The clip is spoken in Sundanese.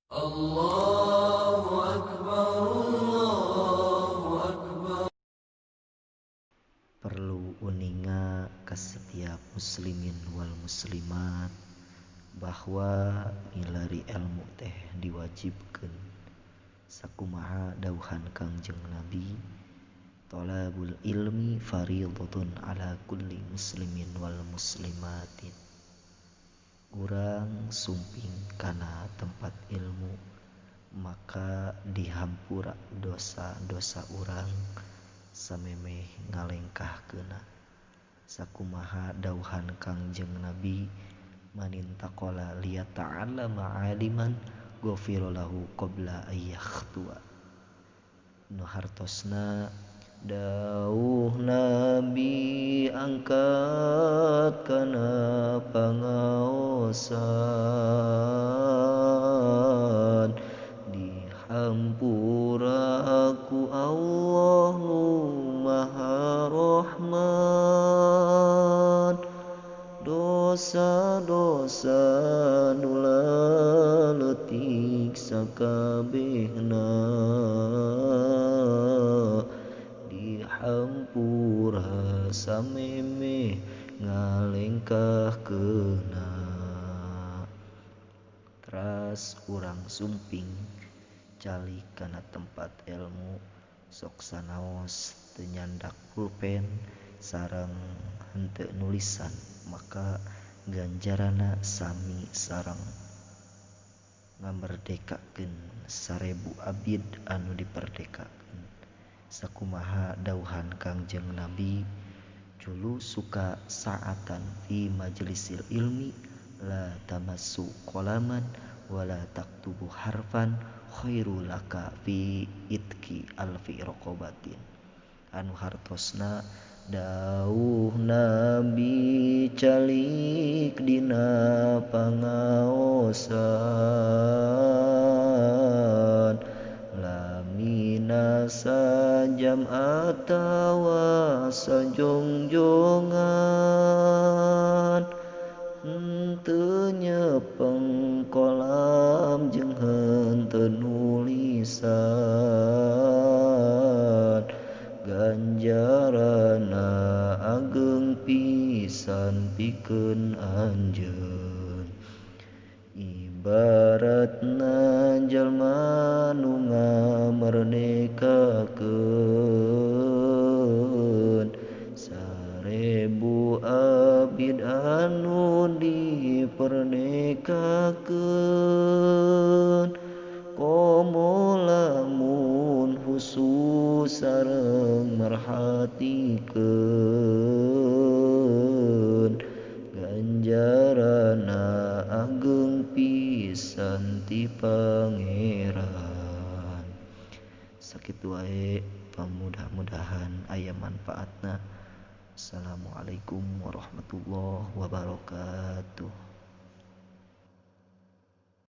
Allahu Akbar, Allahu Akbar. Perlu uninga ka setiap muslimin wal muslimat bahwa milari ilmu teh diwajibkeun. Sakumaha dawuhan Kangjeng Nabi, talabul ilmi fariidatun ala kulli muslimin wal muslimatin. Urang sumping kana tempat ilmu maka dihampura dosa-dosa urang samemeh ngalengkahkeunna. Sakumaha dawuhan Kangjeng Nabi, manintaqala liyata'allama aliman ghafira lahu qabla ayyakhtua. Nu hartosna dawuh Nabi angkat kana pangaosan, dihampura ku Allah nu Maha Rahman. Dosa-dosa nu laletik sakabehna dihampura samemeh ngalengkahkeunna. Teras urang sumping calik kana tempat ilmu, sok sanaos teu nyandak pulpen sareng henteu nulisan, maka ganjaranna sami sareng ngamerdekakeun 1000 abid anu diperdekakeun. Sakumaha dawuhan Kangjeng Nabi, julusuka sa'atan fi majlisil ilmi la tamassu qalaman wala taktubu harfan khairu laka fi itki alfi raqabatin. Anu hartosna dawuh Nabi calik dina pangaosan, lamina sajam atawa sajongjongan, henteu nyepeng kolam jeung henteu nulisan, ganjarana ageng pisan pikeun anjeun. Ibaratna jalma nu ngamerdekakeun 1000 abid anu diperdekakeun, komo lamun khusus sareng merhatikeun, ganjarana ageng pisan ti Pangeran. Sakitu wae, pamudah-mudahan aya manfaatna. Assalamualaikum warahmatullahi wabarakatuh.